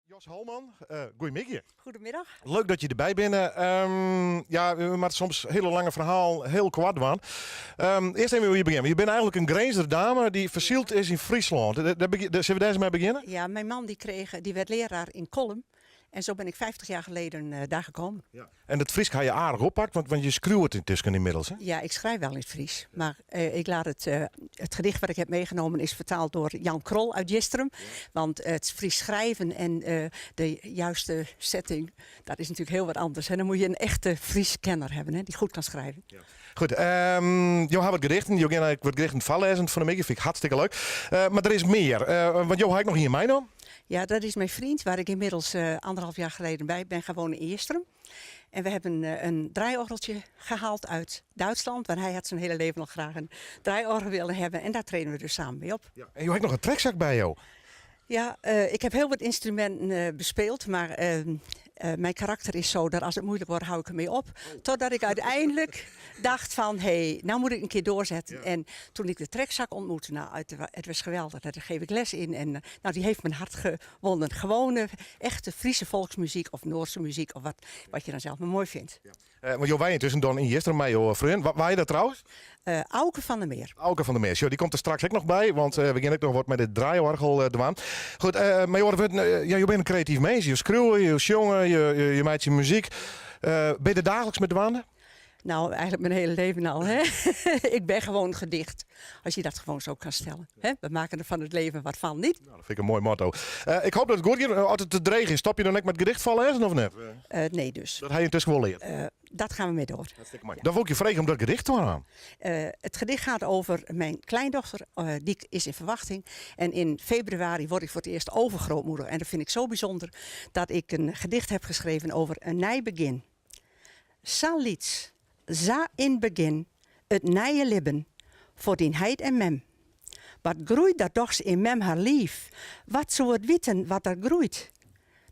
Jos Halman, goeiemiddei. Goedemiddag. Leuk dat je derby binne. Ja, we moatte soms hiele lange ferhalen hiel koart dwaan. Earst even oer je begjinne. Je binne eigentlik in Grinzer dame dy't fersyld is yn Fryslân. Sille we dêr ris mei begjinne? Ja, mijn man die kreeg, die werd leraar in Kollum. En zo ben ik 50 jaar geleden daar gekomen. Ja. En it Frysk ha je aardich oppakt, want je skriuwe it yntusken ynmiddels, hè? Ja, ik schrijf wel in het Fries. Maar ik laat het, het gedicht wat ik heb meegenomen is vertaald door Jan Krol uit Jistrum. Want het Fries schrijven en de juiste setting, dat is natuurlijk heel wat anders. Hè. Dan moet je een echte Fries-kenner hebben, hè, die goed kan schrijven. Ja. Goed, jo ha wat gedichten. Jo gean ek wat gedichten foarlêzen fan 'e middei. Fyn ik hartstikke leuk. Mar der is mear, want jo ha ek noch ien meinaam. Ja, dat is mijn vriend waar ik inmiddels anderhalf jaar geleden bij ben gaan wonen in Jistrum. En we hebben een draaiorgeltje gehaald uit Duitsland, want hij had zijn hele leven al graag een draaiorgel willen hebben. En daar treden we dus samen mee op. Ja. En jo ha ek noch in trekzak by jo? Ja, ik heb heel wat instrumenten bespeeld, maar mijn karakter is zo dat als het moeilijk wordt, hou ik ermee op. Totdat ik uiteindelijk dacht van, hé, hey, nou moet ik een keer doorzetten. En toen ik de trekzak ontmoette, nou, het was geweldig. Daar geef ik les in en nou, die heeft mijn hart gewonnen. Gewone, echte Friese volksmuziek of Noorse muziek of wat je dan zelf maar mooi vindt. Ja. Want jo wenje yntusken dan yn Jistrum mei jo freon. Wa is dat trouwens? Auke van der Meer. Auke van der Meer. Sjoch, dy komt der straks ek noch by, want we gean ek noch wat mei dit draaiorgel dwaan. Goed, mei oare wurden, ja, jo binne in kreatyf mins. Jo skriuwe, jo sjonge, jo meitsje muzyk. Binne je der daagliks mei dwaande? Nou, eigenlijk mijn hele leven al. Hè? Ik ben gewoon gedicht. Als je dat gewoon zo kan stellen. Hè? We maken er van het leven wat van, niet? Nou, dat fyn ik in moai motto. Ik hoop dat it goed giet. As it te dreech is, stop je dan ek mei it gedicht foarlêzen of net? Nee dus. Dat ha je yntusken wol leard? Dat gaan we mee door. Hartstikke moai. Dan wol ik je freegje om dat gedicht te dwaan. Het gedicht gaat over mijn kleindochter. Die is in verwachting. En in februari word ik voor het eerst overgrootmoeder. En dat vind ik zo bijzonder dat ik een gedicht heb geschreven over een nij begin. Sa lyts, sa yn 't begjin, it nije libben, foar dyn heit en mem. Wat groeit der dochs yn mem har liif, wa soe it witten wat der groeit?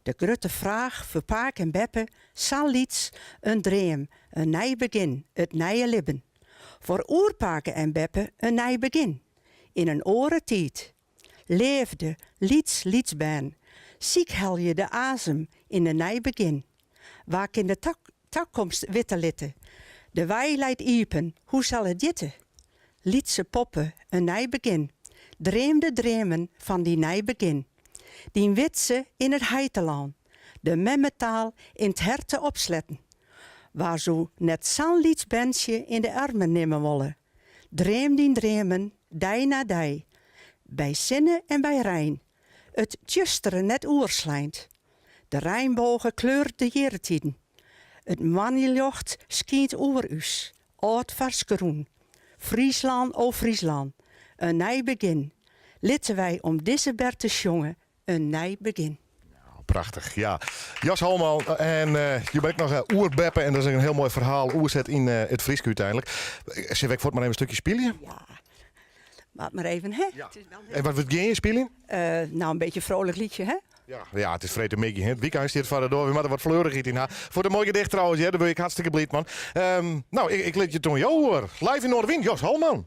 De grutte fraach foar pake en beppe, sa lyts, in dream, in nij begjin, it nije libben. Foar oerpake en beppe in nij begjin, yn in oare tiid. Leafde, lyts, lyts bern, sykhelje de azem yn in nij begjin. Wa kin de takomst witte litte? De wei leit iepen, hoe sil it hjitte? Lytse poppe, in nij begjin. Dream de dreamen fan dyn nij begjin. Dyn widze yn it heitelân, de memmetaal yn 't herte opsletten. Wa soe net sa'n lyts berntsje yn de earmen nimme wolle? Dream dyn dreamen, dei na dei, by sinne en by rein, it tsjustere net oersleint. De reinbôge kleurt de jiertiden. It moaneljocht skynt oer ús, âld farsk grûn. Fryslân, o Fryslân, in nij begjin. Litte wy om dizze berte sjonge, in nij begjin. Nou, prachtich, ja. Jos Halman en jo binne ek noch oerbeppe en dat is in hiel moai ferhaal oerset yn it Frysk úteinlik. Sille we ek fuort mar even in stikje spylje? Ja, moat mar even, hè? Ja. En wat wurdt gean je spyljen? Nou, in beetje vrolijk liedje, hè? Ja, ja, it is freedtemiddei, hè? It wykein stiet foar de doar. We moatte wat fleurichheid yn ha. Foar de moai gedicht trouwens, hear, dêr wurd ik hartstikke bliid man. Nou, ik lit it oan jo oer. Live yn Noardewyn, Jos Halman.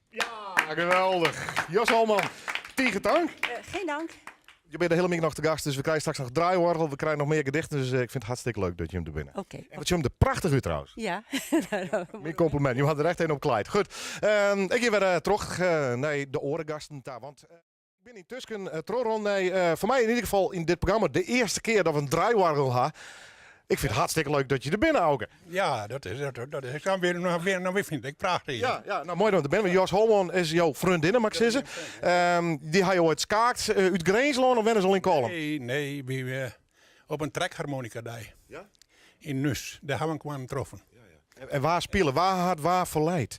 Ja, geweldich. Jos Halman, tige tank. Geen dank. Je bent de hele middag noch te gast, dus we krije straks noch draaioargel, we krije noch mear gedichten, dus ik fyn it hartstikke leuk dat jim der binne. Oké. En wat sjocht der prachtich út trouwens. Ja. Myn komplimint, jim ha der echt een op klaaid. Goed, ik gean wer troch nei de oare gasten ta, want ik bin yntusken trochrûn nei, foar my yn ieder gefal yn dit programma, de earste kear dat we in draaioargel ha. Ik fyn it hartstikke leuk dat je der binne, Auke. Ja, dat is dat, dat is. Ik kan weer noch weer noch weer fyn ik prachtich. Ja, ja, nou moai dat der binne. Want Jos Holman is jo freondinne, moat ik sizze. Dy ha jo oait skaakt út Grinslân of wennen se al yn Kollum? Nee, nee, wy op in trekharmonikadei. Ja? Yn Nuis, dêr ha we elkoar troffen. Ja, ja. En wa spile? Wa hat wa ferleid?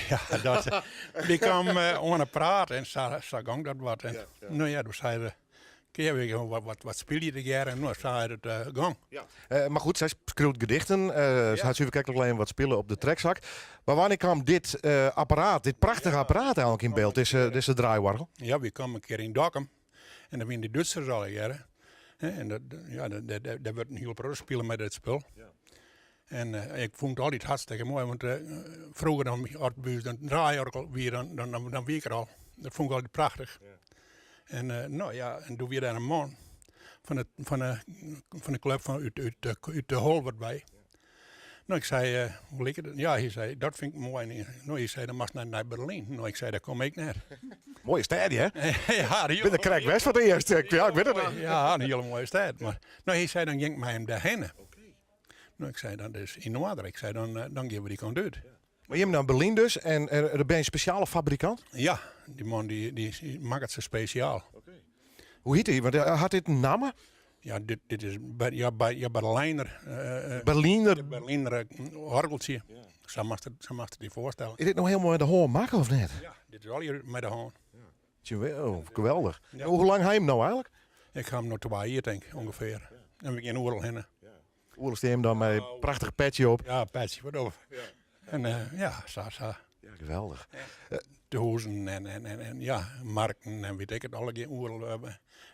Ja, dat, dy kaam oan 'e praat en sa, sa gong dat wat. En, Ja, ja. No ja, doe sei er, Kear weer wat, wat, wat spylje tegearre en no sa is it gong. Ja. Mar goed, sy skriuwt gedichten. Se hat suver krekt al even wat spile op de trekzak. Mar wannear kaam dit apparaat, dit prachtige apparaat eigenlik yn byld, dizze, dizze draaioargel? Ja, wy kamen in kear yn Dokkum en dêr wiene de Dútsers allegearre. En dat, ja, dêr wurdt in hiel protte spile mei dit spul. Ja. En ik fûn it altyd hartstikke moai, want froeger dan, as by ús in draaioargel wie, dan, dan, dan wie ik der al. Dat fûn ik altyd prachtich. Ja. En no ja, en doe wie der in man fan de, fan de, fan de klup fan út, út, út de Holwert by. No, ik sei, hoe liket it? Ja, hy sei, dat fyn ik moai. No, hy sei, dan moatst nei, nei Berlyn. No, ik sei, dêr kom ik net. Moaie stêd, hè? ja, ik bin der krekt west foar it earst. Ja, ik wit it. Ja, in hiele moaie stêd. Mar, no, hy sei, dan gean ik mei him dêrhinne. No, ik sei, dat is yn oarder. Ik sei, dan, dan gean we dy kant út. Mar jimme nei Berlyn dus en der binne in spesjale fabrikant? Ja, dy man dy, dy makket se spesjaal. Hoe hjit dy? Want hat dit in namme? Ja, dit, dit is ja, ja, Berliner. Berliner? Berliner oargeltsje. Ja. Sa moatst it, sa moatst it dy foarstelle. Is dit no hielendal mei de hân makke of net? Ja, dit is allegear mei de hân. Ja. Geweldich. Ja. Hoe lang ha je him no eigenlik? Ik ha him no twa jier tink ik, ûngefear. Ja. En we gean oeral hinne. Ja. Oeral stean him dan mei in prachtich petsje op. Ja, petsje wat op. Ja. En uh, ja, sa, sa. Ja, geweldich. Ja. De huzen en, en, en, en ja, markten en weet ik it allegear oeral.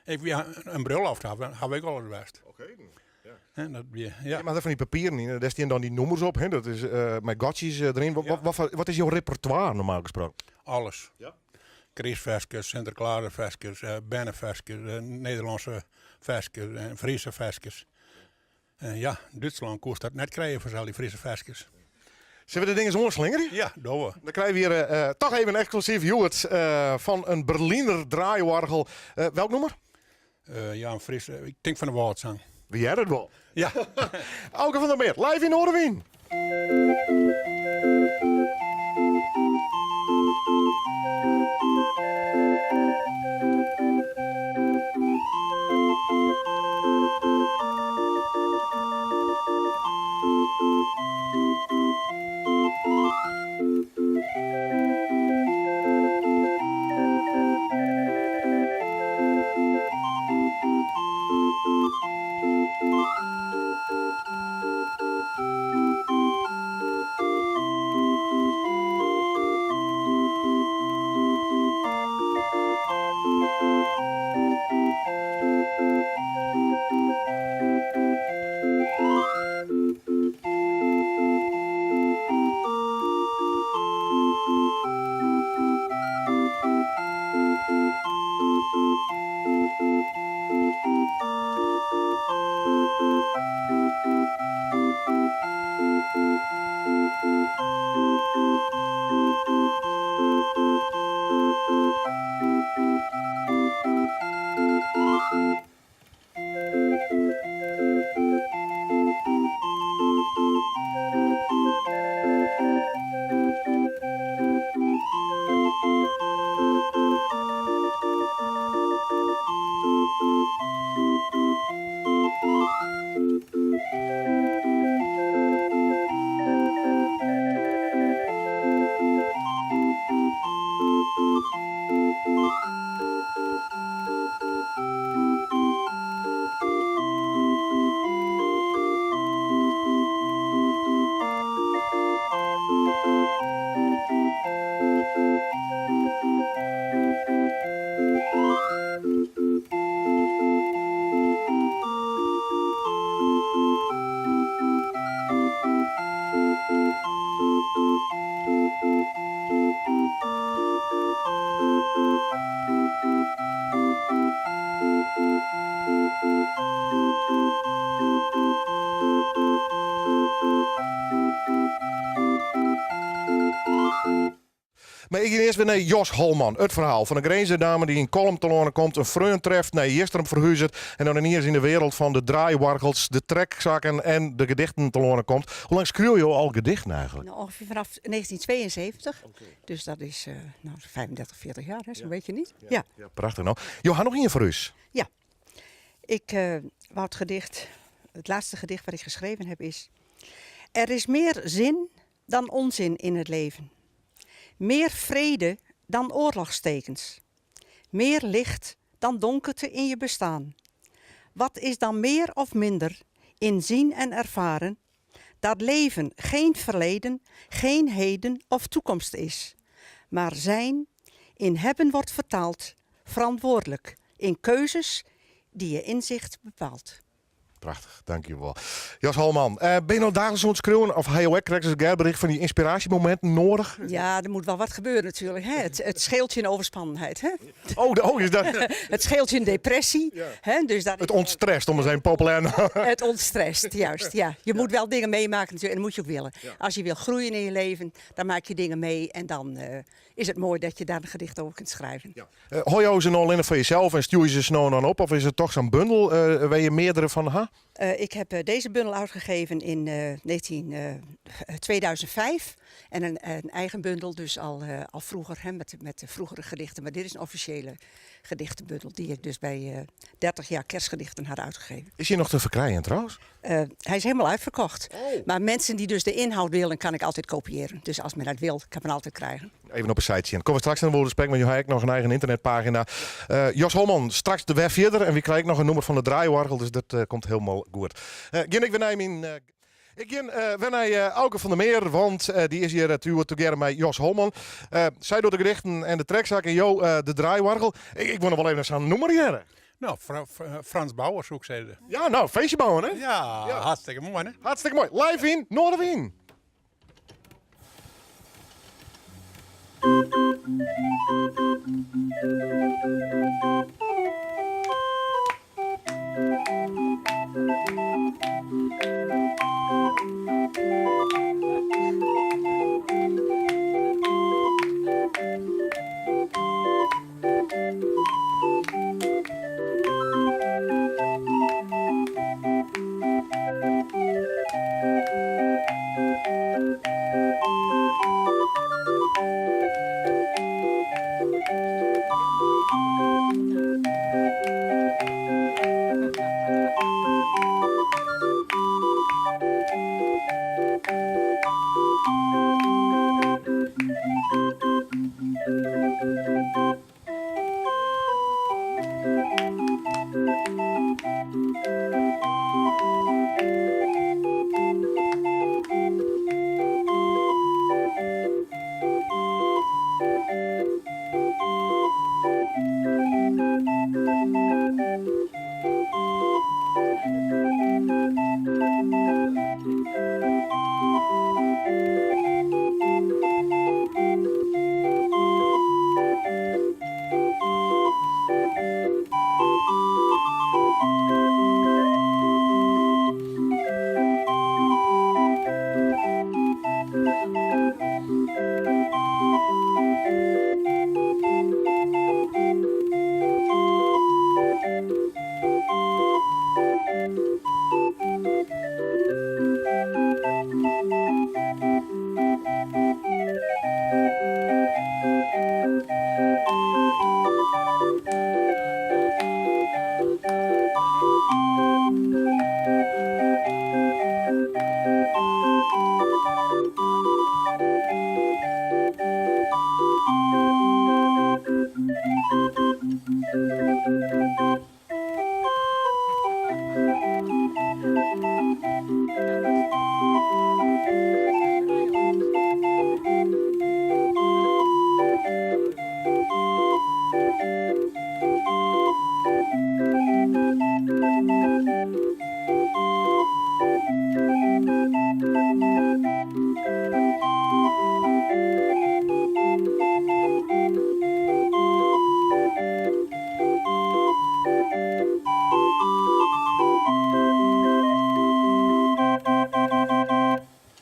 Ik wie in brulloft ha, ha ik al ris west. Oké. Okay. Ja. En dat wie, ja. Maar fan dy papieren yn, dêr stean dan dy nûmers op, hè? Dat is uh, mei gatsjes deryn. Ja. Wat, wat, wat is jo repertoire normaal gesproken? Alles. Ja. Krystferskes, Sinterklaasferskes, uh, berneferskes, uh, Nederlânske ferskes en Fryske ferskes. En ja, Dútslân koest dat net krije foar al dy Fryske ferskes. Sille we de dingen oanslingerje? Ja, dogge we. Dan krije we hjir uh, toch even eksklusyf hjoed uh, fan in Berliner draaioargel. Uh, welk nûmer? Uh, ja, in Fryske, ik tink fan de Wâldsang. We hearre it wol. Ja. Auke van der Meer, live yn Noardewyn. Mar ik gean earst wer nei Jos Holman. It ferhaal fan in Grinzer dame dy't yn Kollum telâne komt, in freon treft, nei Jistrum ferhuzet en dan yniens yn de wereld fan de draaioargels, de treksakken en de gedichten telâne komt. Hoe lang skriuwe jo al gedichten eigentlik? Nou, ongeveer vanaf 1972. Dus dat is uh, nou, 35, 40 jaar, hè, zo'n beetje niet? Ja. Ja, prachtich. No, jo ha noch ien foar ús. Ja. Ik uh, wou het gedicht, het laatste gedicht wat ik geschreven heb is... Er is meer zin dan onzin in het leven. Meer vrede dan oorlogstekens. Meer licht dan donkerte in je bestaan? Wat is dan meer of minder in zien en ervaren dat leven geen verleden, geen heden of toekomst is, maar zijn in hebben wordt vertaald, verantwoordelijk in keuzes die je inzicht bepaalt. Prachtich, dankjewol. Jos Holman, eh, bin je no daagliks oan it skriuwen of ha jo ek krekt as Gerbrig fan dy ynspiraasjemominten noadich? Ja, der moat wol wat gebeure natuerlik. Hè? It scheelt je in overspannenheid. Hè? Oh, oh, is dat... It scheelt je in depressie. Hè? Dus dat It ûntstrest, om ris even populêr. It ûntstrest, juist. Ja. Je moet wel dingen meemaken natuurlijk en dat moet je ook willen. Als je wil groeien in je leven, dan maak je dingen mee en dan eh, is het mooi dat je daar een gedicht over kunt schrijven. Ja. Uh, Hâlde jo se no allinnich foar jesels en stjoer je se no dan op? Of is it toch sa'n bundel uh, wêr't je meardere fan ha? Ik heb deze bundel uitgegeven in 19, 2005. En een eigen bundel dus al vroeger, hè, met de vroegere gedichten. Maar dit is een officiële gedichtenbundel die ik dus bij 30 jaar kerstgedichten had uitgegeven. Is hy noch te ferkrijen trouwens? Hij is helemaal uitverkocht. Oh. Maar mensen die dus de inhoud willen, kan ik altijd kopiëren. Dus als men dat wil, kan men altijd krijgen. Even op de site sjen. Komme we straks noch wol gesprek, want jo ha ek noch in eigen ynternetpagina. Jos Holman, straks der wer fierder. En wy krije ek noch in nûmer fan de draaiorgel, dus dat komt hielendal goed. Gean ik wer nei myn... Ik gean wer nei Auke van der Meer, want dy is hjir tegearre mei Jos Holman. Sy docht de gedichten en de trekzak en jo de draaioargel. Ik wol noch wol even sa'n nûmer hearre. No, Frans Bauer soe ik sizze. Ja, no, feestje bouwen, hè? Ja, hartstikke moai, hè? Hartstikke moai. Live yn Noardewyn.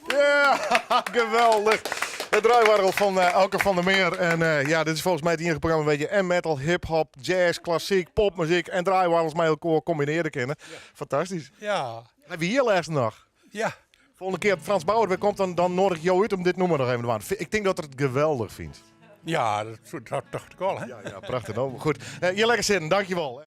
Ja, geweldich. It draaioargel fan eh, Auke van der Meer. En eh, ja, dit is folgens my it iennige programma wêr't je en metal, hip-hop, jazz, klassyk, popmuzyk en draaioargels mei elkoar kombinearje kinne. Fantastysk. Ja. Hy wie hjir lêsten noch. Ja. Folgjende kear Frans Bauer wer komt, dan, dan noadigje ik jo út om dit nûmer noch even te dwaan. Ik tink dat er it geweldich fynt. Ja, dat, dat tocht ik al, hè? Ja, ja, prachtich. No, goed. Uh, hjir lekker sitten, dankjewol.